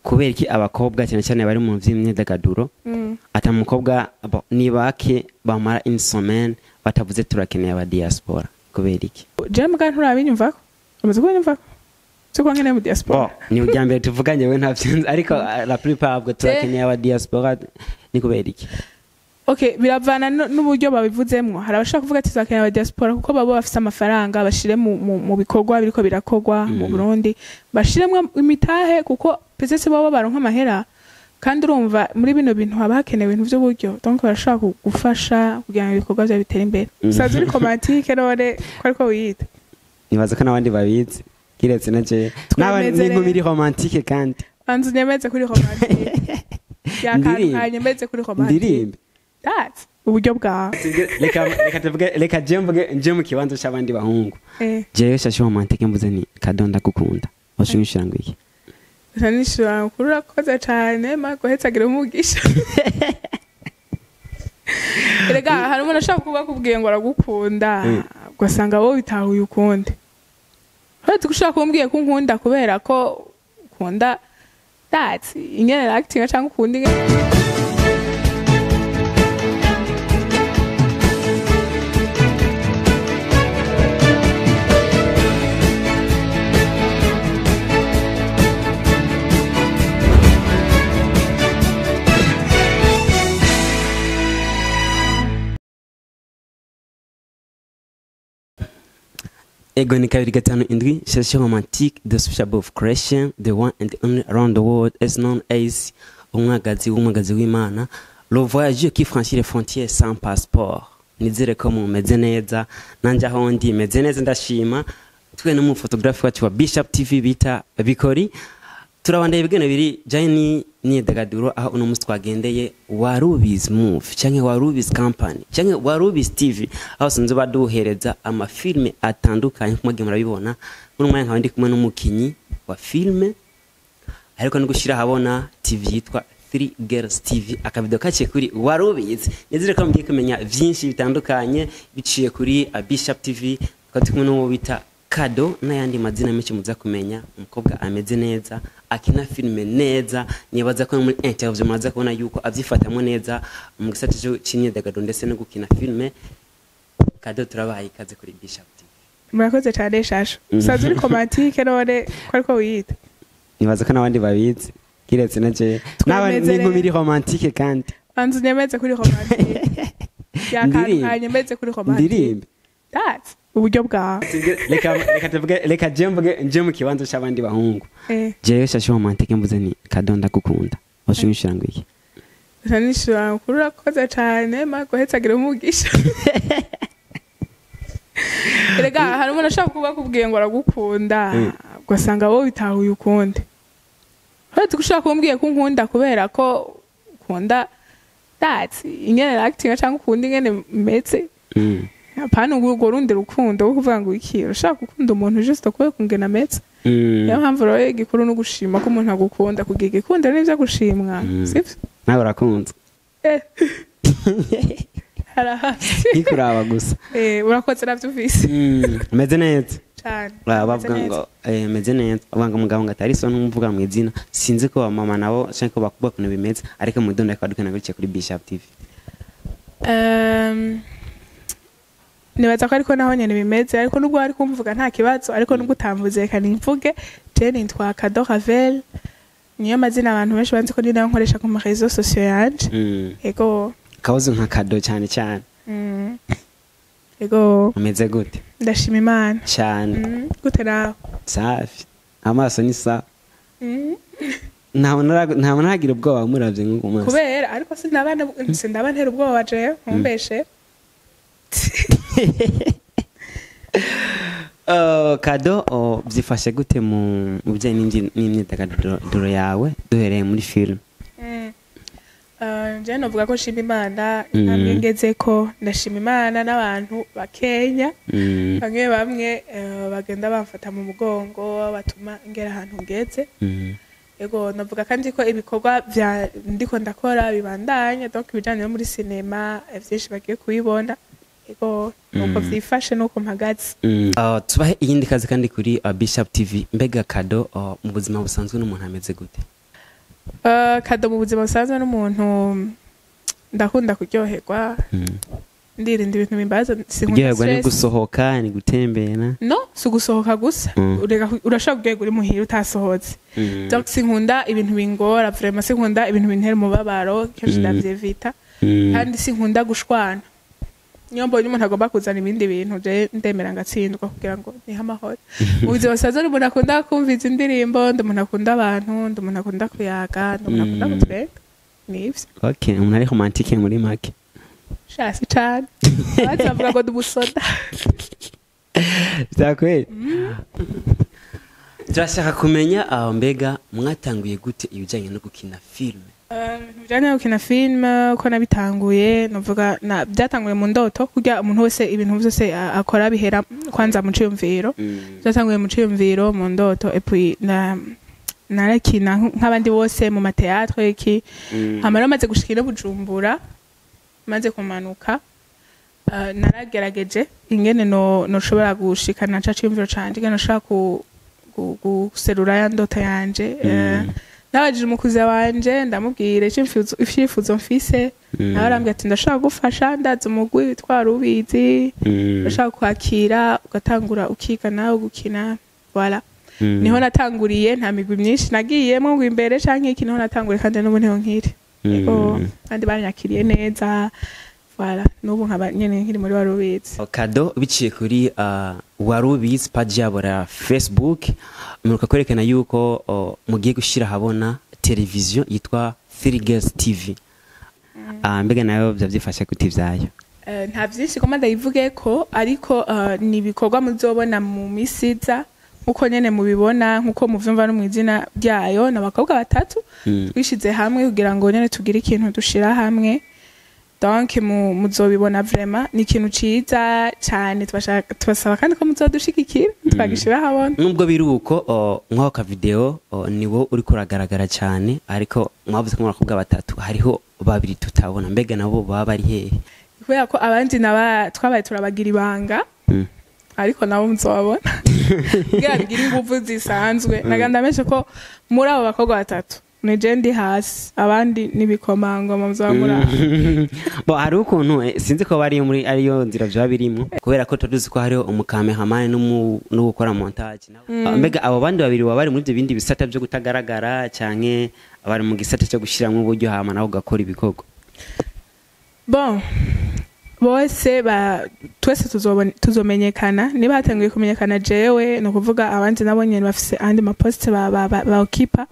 Kubera iki abakobwa cyane cyane bari mu vy'imyidagaduro, ata mukobwa ni bake bamara une semaine batavuze turakeneye aba diaspora? Kubera iki? Jewe muga nturabinyumvako, umaze kubinyumvako siko nkeneye mu diaspora. Bon, ni ujya mbere tuvuganye we ntavyo, ariko la plupart bwo turakeneye aba diaspora, ni kubera iki? Okay, biravana n'uburyo babivuzemwo. Hari abashaka kuvuga ati turakeneye aba diaspora kuko baba bafise amafaranga, bashire mu bikorwa biriko birakorwa mu Burundi, bashiremwo imitahe kuko peut-être baba baronka amahera, kandi urumva muri bino bintu haba hakenewe ibintu vy'uburyo, donc barashaka gufasha kugira ngo ibikorwa vyabo bitere imbere. Usanzwe uri romantique none ko ariko wiyita? Nibaza ko n'abandi babizi kiretse na jewe Twemeze n'inkumi iri rero. romantique kandi. Banza unyemeze kuri romantique yakantu. Ndirimbe. Kanyemeze kuri romantique. Ndirimbe. That's uburyo bwawe. Reka tuvuge, reka je mvuge nje mu kibanza c'abandi bahungu. Jewe Shasha Romantique mvuze ni Kado ndagukunda, washimisha ngo iki? Nishura kuri urakoze cane, maguhetsagira umugisha. Erega hari umuntu ashaka kuba akubwiye ngo aragukunda, ugasanga wowe bitahuye ukundi. Uretse ko ushobora kumbwiye ko unkunda kubera ko ukunda that's ingene acting cyangwa ukunda ingene. Ego ni 257 Shasha Romantique, the special of creation, the one and only around the world as known as umwagazi w'umwagazi w'Imana, le voyageur qui franchit les frontières sans passeport. Nizere ko mumeze neza, nanje aho ndi meze neza, ndashima. Twe n'umufotografi wacu wa Bishop TV bita Bikori, turabandeye ibiganiro biri janye n'imyidagaduro, aho uno munsi twagendeye Warubizi Move canke Warubizi Company canke Warubizi TV, aho sinzi baduhereza amafilme atandukanye nkuko mwagiye murabibona. Muri umwanya nkaba ndi kumwe n'umukinyi wa filme, ariko no gushyira ahabona TV yitwa Three Girls TV, akavido kaciye kuri Warubizi. Nizere ko mugiye kumenya vyinshi bitandukanye biciye kuri Bishop TV. Tukaba turi kumwe n'uwo bita Kado n'ayandi mazina menshi muza kumenya. Umukobwa ameze neza, akina filime neza, nibaza ko muri interview muraza kubona yuko avyifatamwo neza mu gisata c'imyidagaduro ndetse no gukina filime. Kado, turabahaye ikaze kuri Bishop TV. Murakoze cane Shasha. Usanzwe uri romantique none ko ariko wiyita? Nibaza ko n'abandi babizi kiretse na jewe Twemeze n'inkumi rero. iri romantique kandi. Banza unyemeze kuri romantique yakantu. Ndirimbe. Kanyemeze kuri romantique. Ndirimbe. That's uburyo bwawe. Reka tuvuge, reka je mvuge nje mu kibanza c'abandi bahungu. Jewe Shasha Romantique mvuze ni Kado ndagukunda, washimisha ngo iki? Nishura kuri urakoze cane, maguhetsagira umugisha. Erega hari umuntu ashaka kuba akubwiye ngo aragukunda, ugasanga wowe bitahuye ukundi. Uretse ko ushobora kumbwiye ko unkunda kubera ko ukunda that's ingene acting cyangwa ukunda ingene meze, apana urwo rundi rukundo rwo kuvuga ngo iki, urashaka gukunda umuntu just kubera kungena ameze. Niyo mpamvu rero igikuru no gushima ko umuntu agukunda, kugira igikundiro n'ivyo gushimwa. Sivyo? Nawe urakunzwe. Harahasi. Ntikuraba gusa. Urakoze, navyumvise. Meze neza. Cane. Bavuga Meze neza. ngo meze neza, bavuga ngo umugabo ngo atari so n'umuvuga mu izina, sinzi ko mama nabo canke ko bakuba ukuntu bimeze, ariko mu dondo akaba gutya kuri Bishop TV. Nibaza ko ariko naho nyene bimeze, ariko nubwo wari kumvuga nta kibazo, ariko nubwo utamvuze reka nimvuge. Je nitwa Kado Ravel, niyo mazina abantu benshi banzi ko ni nayo nkoresha ku ma réseaux sociaux yanje. Ego. Kabuze nka Kado cyane cyane. Ego. Umeze gute? Ndashima Imana. Cyane. Gute nawe? Safi, amaso ni sawa. Nta muntu aragira ubwoba muravye nko ku maso. Kubera ariko sinaba ntera ubwoba jewe, ntumbeshe. Kado, byifashe gute mu bijyanye n'imyidagaduro yawe, duhereye muri film? Je novuga ko nshima Imana intambwe ngezeko. Ndashima Imana n'abantu bakenya, bamwe bamwe bagenda bamfata mu mugongo, batuma ngera ahantu ngeze. Ego, navuga kandi ko ibikorwa vya ndiko ndakora bibandanya, donc ibijanye no muri sinema, vyinshi bagiye kubibona. Ego, nuko vyifashe, nuko mpagaze. Tubahe iyindi kazi kandi kuri Bishop TV. Mbega Kado, mu buzima busanzwe n'umuntu ameze gute? Kado mu buzima busanzwe n'umuntu ndakunda kuryoherwa, ndirinda ibintu bimbaza, sinkunda Kuryoherwa ni stress. gusohoka, ni gutembera? No, si ugusohoka gusa. Urashobora kuryoherwa uri muhira utasohotse. Donc sinkunda ibintu bingora vraiment, sinkunda ibintu bintera umubabaro, kenshi ndavyevita. Kandi sinkunda gushwana. Niyo mbonye umuntu agomba kuzana ibindi bintu, je ndemera ngatsindwa kugira ngo nihe amahoro. Mu buzima busanzwe ni umuntu akunda kumviza indirimbo, ndi umuntu akunda abantu, ndi umuntu akunda kuyaga, ndi umuntu akunda gutwenga, nivyo. Okay, umuntu ari romantique muri make. Shasi cane, abandi bavuga ngo ndi umusoda. Vyakweli turashaka kumenya aho, mbega mwatanguye gute ibijanye no gukina filme? Ibintu bijanye no gukina filime, uko nabitanguye, novuga byatanguye mu ndoto. Kurya umuntu wese ibintu vyose akora bihera kwanza mu ciyumviro. Byatanguye mu ciyumviro, mu ndoto, et puis narakina nk'abandi bose mu ma théâtre iki. Hama rero maze gushika ino Bujumbura, maze kumanuka, naragerageje ingene no noshobora gushikana ca ciyumviro canje, ingene noshobora guserura ya ndoto yanje. Nabajije umukuze wanje, ndamubwira icyifuzo mfise, nawe arambwira ati: "Ndashaka gufasha, ndazi umugwi witwa Rubizi, ndashaka kwakira ugatangura ukiga nawe gukina." Voilà, niho natanguriye. Nta migwi myinshi nagiyemo ngo imbere canke iki, niho natanguriye kandi n'ubu niho nkiri. Yego, kandi banyakiriye neza. Voilà, n'ubu nkaba nyene nkiri muri Warubizi. Kado, biciye kuri Warubizi page yabo ya Facebook, muruka kwerekana yuko mugiye gushyira ahabona televiziyo yitwa Three Girls TV. Mbega nayo byabyifashe gute ivyayo? Nta vyinshi koma ndayivuge ko, ariko ni ibikorwa muzobona mu misi iza, nkuko nyene mubibona, nkuko muvyumva no mw'izina ryayo, ni abakobwa batatu twishize hamwe kugira ngo nyene tugire ikintu dushira hamwe. Donc muzobibona, vraiment ni ikintu ciza cane. Tubasaba kandi ko muzodushigikira twagishira habona. Nubwo biri uko, nk'aho ka video niwo uriko uragaragara cyane, ariko mwavuze ko muri abakobwa batatu, hariho babiri tutabona. Mbega nabo baba bari hehe? Kubera ko abandi naba twabaye turabagira ibanga, ariko nabo muzobabona kugira bigire inguvu zisanzwe. Naganda menshi ko muri abo bakobwa batatu ni je ndi hasi, abandi n'ibikomangoma muzoba muri aho. Bo hari ukuntu sinzi ko bari muri ariyo nzira vyoba birimo, kubera ko tuzi ko hariho umu cameraman n'ugukora montage. Mbega abo bandi babiri baba bari muri ibyo bindi bisata byo kutagaragara, canke bari mu gisata cyo gushiramwo uburyo hama nawe ugakora ibikorwa? Bon, bose ba twese tuzomenyekana. Niba hatanguye kumenyekana jewe, ni ukuvuga abandi nabo nyene bafise andi ma poste ba okipa,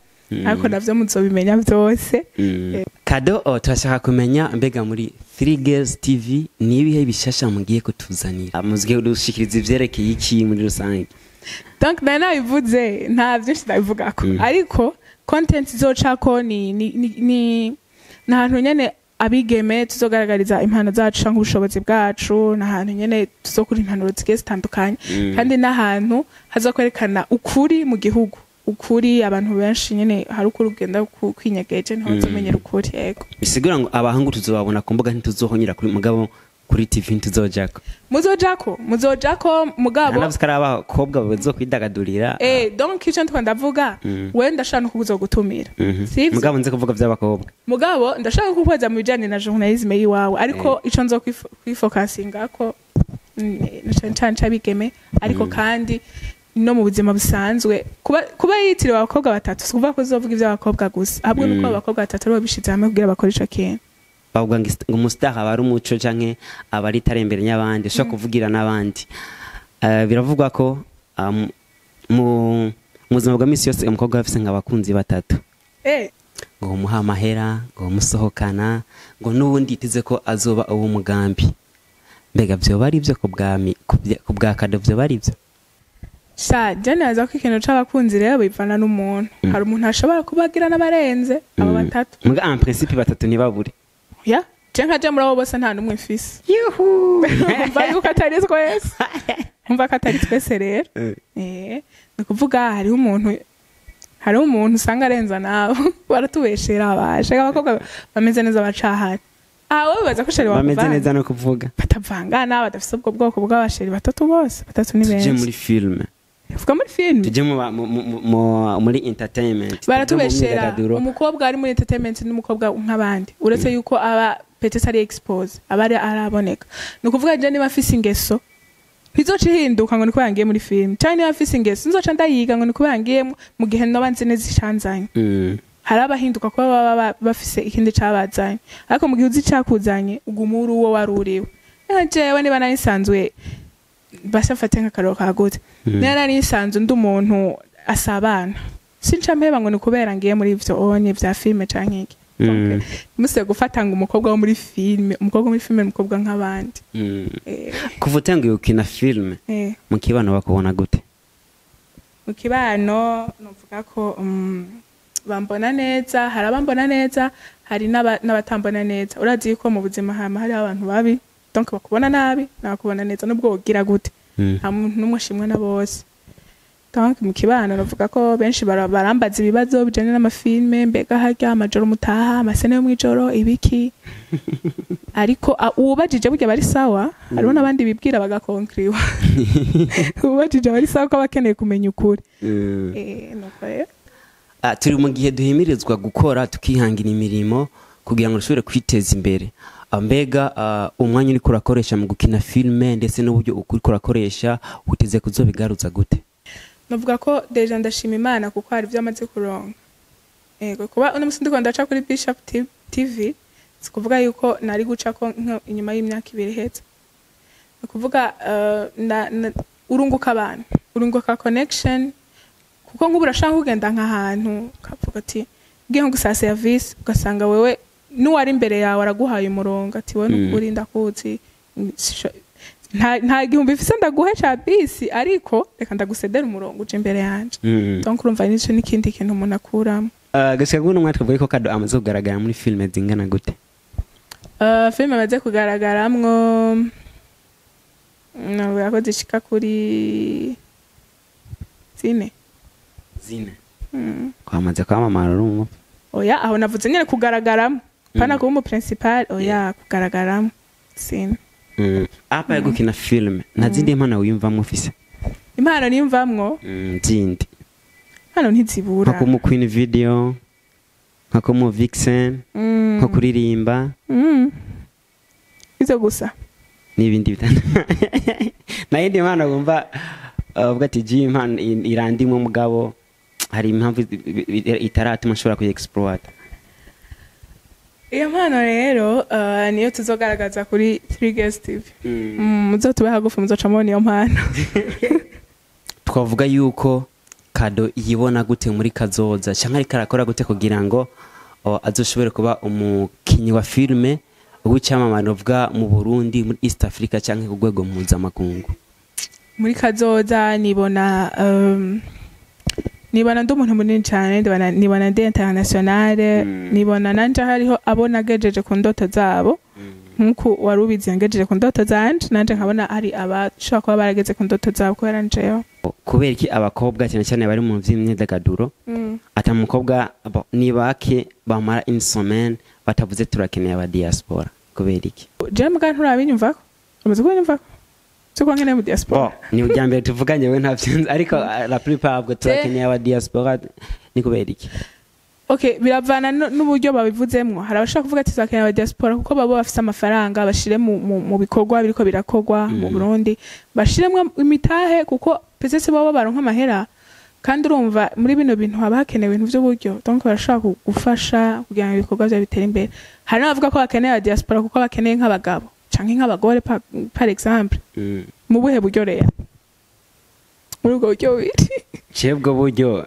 ariko navyo muzobimenya vyose. Kado, turashaka kumenya, mbega muri Three Girls TV ni ibihe bishasha mugiye kutuzanira? Mugiye kudushikiriza ivyerekeye iki muri rusange? Donc nari nabivuze, nta vyinshi ndabivugako, ariko content izocako ni ahantu nyene abigeme tuzogaragariza impano zacu canke ubushobozi bwacu, ni ahantu nyene tuzokura impanuro zigiye zitandukanye, kandi n'ahantu hazokwerekana ukuri mu gihugu, ukuri abantu benshi nyene hari ukuri ugenda kwinyegeje, niho bazomenyera ukuri. Yego. Bisigura ngo abahungu tuzobabona ku mbuga, ntituzohonyera kuri mugabo kuri TV ntituzojako? Muzojako, muzojako mugabo. Nanavuze ko ari abakobwa bazokwidagadurira. Donc ico ndiko ndavuga, we ndashaka no kuzogutumira. Sivyo? Mugabo nze kuvuga vy'abakobwa. Mugabo ndashaka kukubaza mu bijanye na journalisme yiwawe, ariko ico nzo kwifocusingako na cane cane c'abigeme, ariko kandi no mu buzima busanzwe. Kuba yitiriwe abakobwa batatu si ukuvuga ko uzovuga ivy'abakobwa gusa, ahubwo nuko abakobwa batatu aribo bishize hamwe kugira bakore ico kintu. Bavuga ngo umu star aba ari umuco canke aba ari itarembere y'abandi, ushobora kuvugira n'abandi. Biravugwa ko mu buzima bwa misi yose umukobwa aba afise nk'abakunzi batatu, ngo umuha amahera, ngo umusohokana, ngo n'ubundi yiteze ko azoba uw'umugambi. Mbega vyoba ari ivyo ku bwa Kado? Vyoba ari ivyo? Sha, je naza ko ikintu c'abakunzi rero bivana n'umuntu. Hari umuntu ashobora kuba agira n'abarenze abo batatu. Muga en principe batatu ntibabure. Ya, je nka je muri abo bose nta n'umwe mfise. Yuhu. Umva yuko atari twese, umva ko atari twese rero. Ni ukuvuga hariho umuntu usanga arenza nabo baratubeshera, abaje abakobwa bameze neza bacahari aha, wowe bibaza ko chéri bameze wakuvanga neza no kuvuga. Batavangana, badafise ubwo bwoko bw'aba chéri batatu bose, batatu ni Tuje benshi. muri filme. Vuga muri filime. Tujye muri entertainment, tujye mu Baratubeshera. myidagaduro. Umukobwa ari muri entertainment n'umukobwa nk'abandi, uretse yuko aba peut-être ari exposé, aba ari araboneka. Ni ukuvuga je niba afise ingeso, ntizoca ihinduka ngo ni kubera ngiye muri filime, canke niba afise ingeso nzoca ndayiga ngo ni kubera ngiyemo, mu gihe noba nzi neza icanzanye. Hari abahinduka kuba baba bafise ikindi cabazanye, ariko mu gihe uzi icakuzanye, uguma uri uwo wari uriwe. Nka jewe, niba nari nsanzwe, basa mfate nk'akaroro kagutse, niba nari nsanzwe ndi umuntu asabana, sinca mpeba ngo ni kubera ngiye muri ivyo onye vya filime canke iki. Muse gufata ngo umukobwa wo muri filime, umukobwa wo muri filime ni umukobwa nk'abandi. Kuva utangiye gukina filime, mu kibano bakubona gute? Mu kibano novuga ko bambona neza. Hari abambona neza, hari n'abatambona neza. Urazi yuko mu buzima hama hariho abantu babi, donc bakubona nabi n'abakubona neza, nubwo wogira gute. Nta muntu n'umwe ashimwa na bose. Donc mu kibano navuga ko benshi barambaza ibibazo bijanye n'amafilme: mbega harya amajoro mutaha, amasene yo mw'ijoro, ibiki? Ariko uwubajije burya bari sawa. Hariho n'abandi bibwira bagakonkriwa. Uwubajije bari sawa, ko abakeneye kumenya ukuri. Nuko rero. Turi mu gihe duhimirizwa gukora, tukihangira imirimo kugira ngo dushobore kwiteza imbere. Mbega umwanya uriko urakoresha mu gukina filime ndetse n'uburyo uriko urakoresha, uteze kuzobigaruza gute? Navuga ko déjà ndashima Imana kuko hari ibyo amaze kuronka. Yego, kuba uno musi ndiko ndaca kuri Bishop TV, si kuvuga yuko nari guca ko inyuma y'imyaka 2 iheze. Ni ukuvuga urunguka abantu, urunguka connection, kuko nk'ubu urashaka kugenda nk'ahantu ukavuga ati ngiye nko gusaba service, ugasanga wewe n'uwari imbere yawe araguhaye umurongo ati: "Wowe nukuri ndakuzi, nta gihumbi mfise ndaguhe ca bisi, ariko reka ndagusedera umurongo uje imbere yanje." Donc urumva nico n'ikindi kintu umuntu akuramo. Gushika kuno mwaka, twavuga ko Kado amaze kugaragara muri filime zingana gute? Filime amaze kugaragaramwo, navuga ko zishika kuri 4. 4? Kwamaze kwamamara, urumva. Oya, aho navuze nyene kugaragaramo, pana kuba umu principal, oya, kugaragaramo 4. Apa yo gukina filime, nta zindi mpano wiyumvamwo ufise? Impano niyumvamwo? Zindi. Impano ntizibura. Nko kumu queen video, nko kumu vixen, nko kuririmba. Izo gusa. N'ibindi bitandukanye. Nta yindi mpano wumva uvuga ati: "Ji impano irandimwe, mugabo hari impamvu itaratuma nshobora kuyi-exploita"? Iyo mpano rero niyo tuzogaragaza kuri Three Girls TV. Muzotube hagufi, muzoca mubona iyo mpano. Twavuga yuko Kado yibona gute muri kazoza, cyangwa ariko arakora gute kugira ngo azoshobore kuba umukinyi wa filime w'icyamamare, uvuga mu Burundi, muri East Africa cyangwa ku rwego mpuzamakungu? Muri kazoza nibona nibona ndi umuntu munini cyane, nibona ndi internationale. Nibona nanje hariho abo nagejeje ku ndoto zabo, nkuko wari ubizi yangejeje ku ndoto zanje, nanje nkabona hari abashobora kuba barageze ku ndoto zabo kubera njewe. Kubera iki abakobwa, cyane cyane bari mu by'imyidagaduro, ata mukobwa ni bake bamara une semaine batavuze "turakeneye aba diaspora"? Kubera iki? Jewe mbwa nturabinyumvako, umaze kubinyumvako cyo kuba nkeneye mu diaspora? Bon, ni ubwa mbere tuvuganye, we ntavyo nzi, ariko la plupart bavuga "turakeneye aba diaspora". Ni kubera iki? Okay, biravana n'uburyo babivuzemwo. Hari abashaka kuvuga ati "turakeneye aba diaspora" kuko baba bafise amafaranga, bashire mu bikorwa biriko birakorwa mu Burundi, bashiremwo imitahe, kuko peut-être baba baronka amahera, kandi urumva muri bino bintu haba hakenewe ibintu by'uburyo, donc barashobora gufasha kugira ngo ibikorwa vyabo bitere imbere. Hari n'abavuga ko bakeneye aba diaspora kuko bakeneye nk'abagabo canke nk'abagore, par exemple. Mu buhe buryo rero, muri ubwo buryo bubiri? Cebwo buryo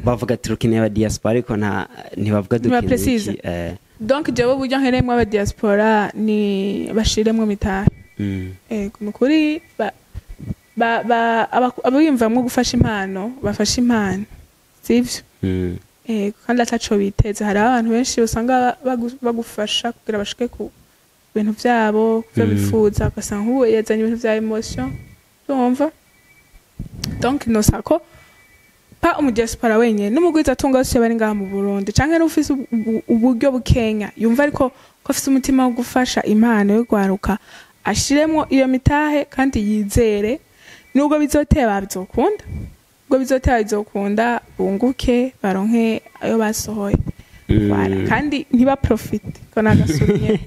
bavuga turakeneye aba diaspora, ariko nta ntibavuga dukeneye Ntibaprecise. iki. Donc jewe uburyo nkeneyemwo aba diaspora ni bashiremwo imitahe. Ego, ni ukuri abiyumvamwo gufasha impano bafashe impano, sivyo? Ego, kandi ataco biteze. Hari abantu benshi usanga bagufasha kugira bashike ku bintu vyabo, kuvyo bifuza, ugasanga nk'ubu yazanye ibintu vya émotion, urumva. Donc nosaba ko pa umudiaspora wenyene n'umugwizatunga wese bari ngaha mu Burundi, canke n'ufise uburyo bukenya, yumva ariko ko afise umutima wo gufasha impano yo gwaruka, ashiremwo iyo mitahe kandi yizere. Nubwo bizoteba bizokunda, ubwo bizoteba bizokunda, bunguke, baronke ayo basohoye. Voilà. Kandi ntibaprofite ko nagasumye,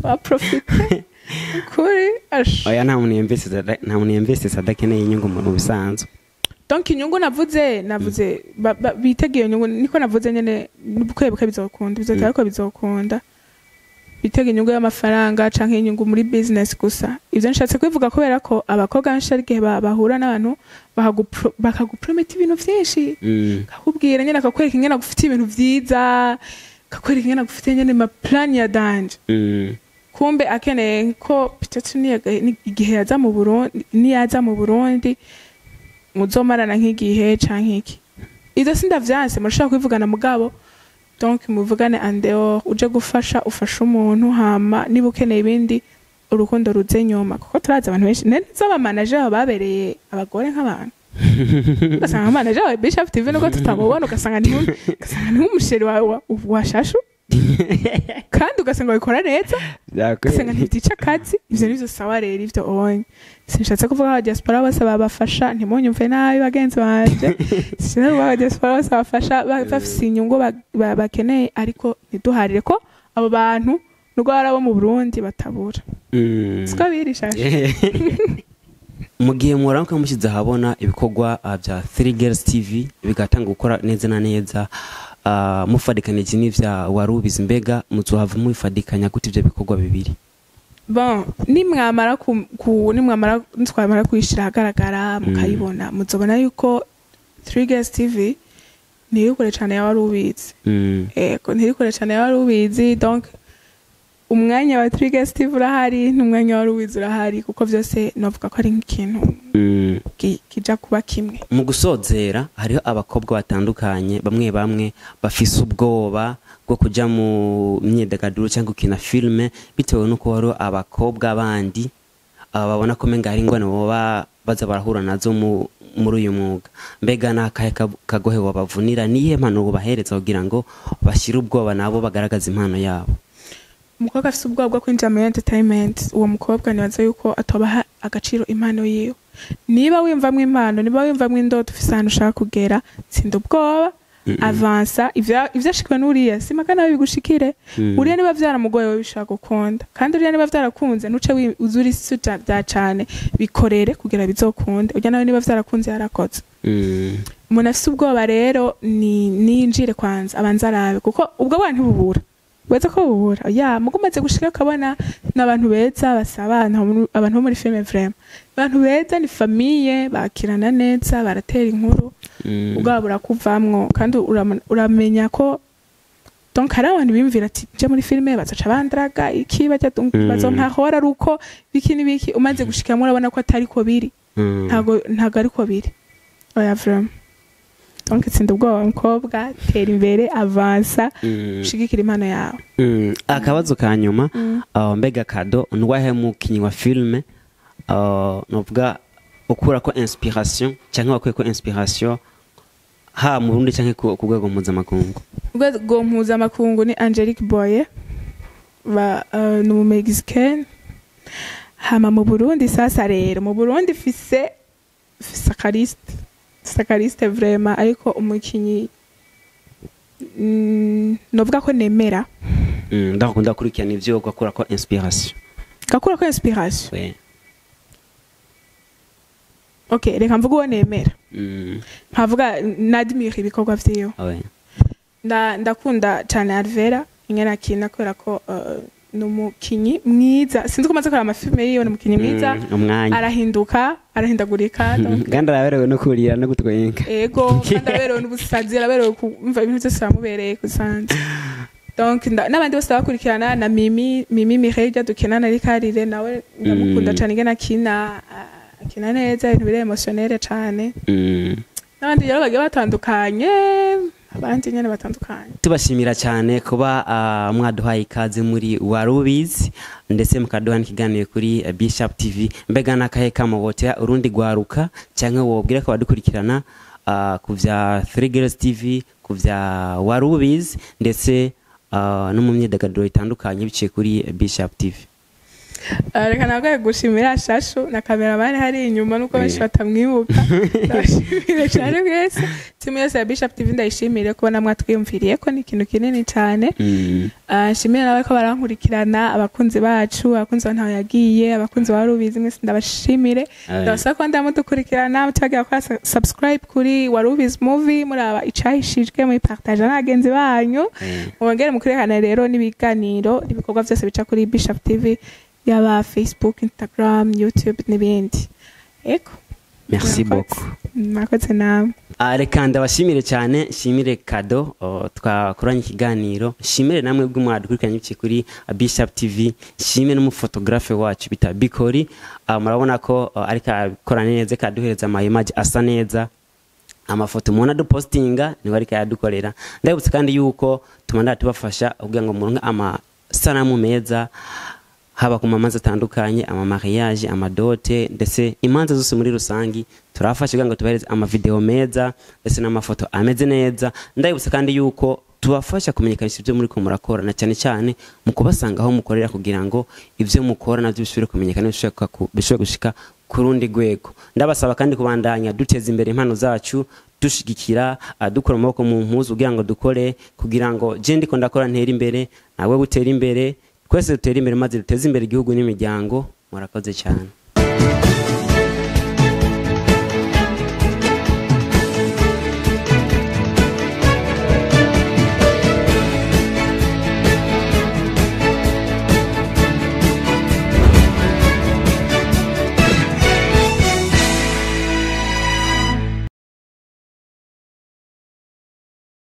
baprofite kuri ash. Oya, nta muntu yemvesesa adakeneye inyungu mu bisanzwe. Donc inyungu navuze bitegeye inyungu, niko navuze nyene, buke buke bizokunda, bizoteba ariko bizokunda. Bitega inyungu y'amafaranga canke inyungu muri business gusa. Ivyo nshatse kubivuga kubera ko abakobwa benshi hari igihe bahura n'abantu bakaguprometa ibintu vyinshi, kakubwira nyene, akakwereka ingene agufitiye ibintu vyiza, kakwereka ingene agufitiye nyene ma plan ya danger, kumbe akeneye ko peut-être igihe yaza mu Burundi, niyaza mu Burundi muzomarana nk'igihe canke iki. Ivyo sindavyanse, murashobora kubivugana, mugabo donc muvugane en dehors. Uje gufasha, ufashe umuntu, hama niba ukeneye ibindi, urukundo ruze nyuma, kuko turazi abantu benshi neza abamanager babereye abagore nk'abantu, ugasanga nka manager wa Bishop TV, nubwo tutamubona, ugasanga ni nk'umuchéri wawe wa shashu, kandi ugasanga babikora neza, ugasanga ntibyica akazi. Ivyo nivyo sawa. Rero ivyo onye sinshatse kuvuga aba diaspora bose babafasha, ntimunyumve nabi bagenzi banje, sinshatse kuvuga aba diaspora bose babafasha bafise inyungu bakeneye, ariko ntiduharire ko abo bantu nubwo bari abo mu Burundi batabura, siko biri shasha. Mu gihe muramuka mushyize ahabona ibikorwa bya Three Girls TV bigatanga gukora neza na neza, mufadikanije n'ivya Warubizi, mbega muzohava mubifadikanya gute ivyo bikorwa bibiri? Bon, nimwamara ku, ku nimwamara nitwamara kuyishira ahagaragara mukayibona, muzobona yuko Three Girls TV ntiri kure cane ya Warubizi. Ego, ntiri kure cane ya Warubizi. Donc umwanya wa Three Girls TV urahari n'umwanya wa Warubizi urahari, kuko vyose novuga ko ari nk'ikintu kija kuba kimwe. Mu gusozera, hariho abakobwa batandukanye, bamwe bamwe bafise ubwoba bwo kuja mu myidagaduro cyangwa gukina filime, bitewe n'uko hariho abakobwa bandi babona ko menga hari ingorane boba baza barahura nazo muri uyu mwuga. Mbega ni akahe kagohe wabavunira? Niyihe mpano wobahereza kugira ngo bashyire ubwoba nabo bagaragaze impano yabo? Umukobwa afise ubwoba bwo kwinjira muri entertainment, uwo mukobwa nibaza yuko atobaha agaciro impano yiwe. Niba wiyumvamwo impano, niba wiyumvamwo indoto, ufise ahantu ushaka kugera, tsinda ubwoba, avansa. Ivyo ashikiwe n'uriya simpaka nawe bigushikire. Uriya niba vyaramugoye, wowe bishaka gukunda, kandi uriya niba vyarakunze, ntuce uze urisuja vya cane, bikorere kugira bizokunde. Urya nawe niba vyarakunze, yarakoze. Umuntu afise ubwoba rero ni ninjire kwanza, abanza arabe, kuko ubwo bwana ntibubura, weza ko bubura ya mugo umaze gushika ukabona n'abantu beza basabana, abantu bo muri filime vraiment abantu beza, ni famille, bakirana neza, baratera inkuru, ubwoba burakuvamwo. Kandi uramenya ko donc hari abantu biyumvira ati nje muri filime bazoca bandraga iki, bajya bazompahora ari uko biki n'ibiki. Umaze gushikamo urabona ko atari ko biri. Ntago ariko biri, oya, vraiment. Donc tsinda ubwoba mukobwa, tera imbere, avansa, ushigikira impano yawe. Akabazo ka nyuma, mbega kado nuwahe mukinyi wa filme novuga ukura ko inspiration cyangwa wakuye ko inspiration, ha mu Burundi canke ku rwego mpuzamakungu? Urwego mpuzamakungu ni Angelique Boye, ba ni umumexicaine. Hama mu Burundi sasa rero, mu Burundi fise akariste, fise akariste vraiment, ariko umukinyi novuga ko nemera Ndakunda kurikirana ivyo ugakura ko inspiration. Gakura ko inspiration? We. Okay, reka mvuge uwo nemera, nkavuga nadmire ibikorwa vyiwe. We. Ndakunda cyane Alvera ingene akina, kubera ko ni umukinyi mwiza. Sinzi ko umaze kureba amafilme yiwe, ni umukinyi mwiza. Umwanya Arahinduka, arahindagurika donc. Kandi araberewe no kurira no gutwenga. Ego, kandi araberewe n'ubusazi, araberewe kumva ibintu byose biramubereye kusanzwe. Donc n'abandi bose bakurikirana na Mimi Mireille dukinana ari karire, nawe ndamukunda cyane ingene akina, akina neza ibintu biri émotionnel cyane. N'abandi rero bagiye batandukanye, abandi nyene batandukanye. Tubashimira cyane kuba mwaduhaye ikaze muri Warubizi, ndetse mukaduha n'ikiganiro kuri Bishop TV. Mbega n'akahe kamubotera urundi gwaruka cyangwa wobwira ko badukurikirana ku vya Three Girls TV, ku vya Warubizi, ndetse no mu myidagaduro itandukanye biciye kuri Bishop TV? Reka nabwo gushimira Shashu na cameraman hari inyuma, nuko benshi batamwibuka. Ndabashimire cyane mwese, timu yose ya Bishop TV ndayishimire kubona mwatwiyumviriye ko ni ikintu kinini cyane. Nshimire nawe ko barankurikirana, abakunzi bacu, abakunzi ba Ntaho Yagiye, abakunzi ba Rubizi, mwese ndabashimire. Ndabasaba ko ndamudukurikirana, mutagira gukora subscribe kuri Warubizi Movie, muraba icahishijwe, muri partage n'abagenzi banyu. Mwongere mukurikirane rero n'ibiganiro n'ibikorwa byose bica kuri Bishop TV, yaba Facebook, Instagram, YouTube n'ibindi. Eko. Merci Murakoze. beaucoup. Murakoze namwe. Reka ndabashimire cyane, nshimire Kado, twakoranye ikiganiro, nshimire namwe bwo mwadukurikiranye biciye kuri Bishop TV, nshimire n'umufotogarafe wacu bita Bikori. Murabona ko ariko abikora neza, kaduhereza ama image asa neza, amafoto mubona dupostinga niwe ariko yadukorera. Ndabibutsa kandi yuko tumanda tubafasha kugira ngo muronke amasanamu meza, haba ku mamanza atandukanye, ama mariage, ama dote, ndetse imanza zose muri rusangi turafasha kugira ngo tubahereze amavideo meza ndetse n'amafoto ameze neza. Ndabibutsa kandi yuko tubafasha kumenyekanisha ibyo muri ko murakora, na cyane cyane mu kubasanga aho mukorera, kugira ngo ibyo mukora nabyo bishobore kumenyekana, bishobore gushika ku rundi rwego. Ndabasaba kandi kubandanya duteza imbere impano zacu, dushigikira, dukura amaboko mu mpuzu kugira ngo dukore, kugira ngo je ndiko ndakora ntere imbere, nawe butere imbere, twese dutere imbere, maze duteze imbere igihugu n'imiryango. Murakoze cyane.